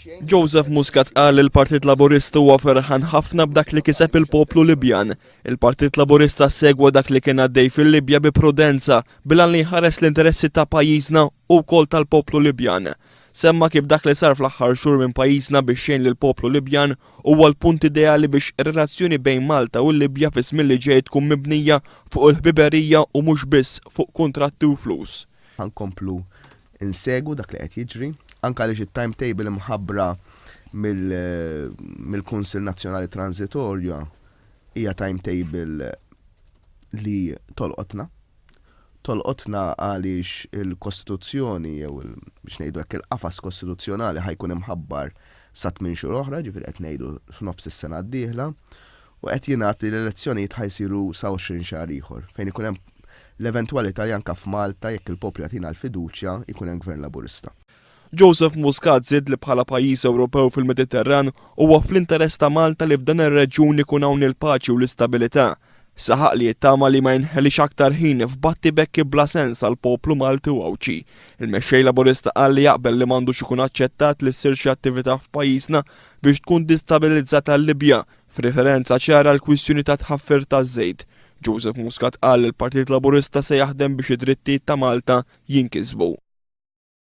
Joseph Muscat qal li l-Partit Laburista huwa ferħan ħafna b'dak li kiseb il-poplu Libjan. Il-Partit Laburista segwa dak li kien għaddej fil-Libja bi prudenza bil-għan li jħares l-interessi ta' pajjiżna u wkoll tal-poplu Libjan. Semma kif dak li sar fl-aħħar xhur minn pajjiżna biex jgħin lill-poplu Libjan huwa l-punt ideali biex ir-relazzjoni bejn Malta u l-Libja fi żmien li ġej tkun mibnija fuq il-ħbiberija u mhux biss fuq kuntratti u flus. Ħa nkomplu insegwu dak li qed jiġri, anke għaliex it-timetable imħabbra mill-Kunsill Nazzjonali Transitorja hija timetable li tolqotna. Tolqotna għaliex il-Kostituzzjoni jew biex ngħidu hekk il-qafas kostituzzjonali ħa jkun imħabbar sa tmien xhur oħra, ġifieri qed ngħidu f'nofs is-sena d-dieħla, u qed jingħad li l-elezzjonijiet ħa jsiru sa 20 xahar ieħor, fejn ikun hemm l-eventwalità li anke f'Malta jekk il-poplu jagħtina l-fiduċja jkun hemm Gvern Laburista. Joseph Muscat żied li bħala pajjiż Ewropew fil-Mediterran huwa fl-interess ta' Malta li f'dan ir-reġjun ikun hawn il-paċi u l-istabilità. Saħaq li jittama li ma jinħelix aktar ħin f'battibekki bla sens għall-poplu Malti u Għawdxi. Il-Mexxej Laburista qal li jaqbel li m'għandux ikun aċċettat li ssir xi attività f'pajjiżna biex tkun distabilizzata l-Libja, f'riferenza ċara għall-kwistjoni ta' tħaffir taż-żejt. Joseph Muscat qal li l-Partit Laburista se jaħdem biex id-drittijiet ta' Malta jinkisbu.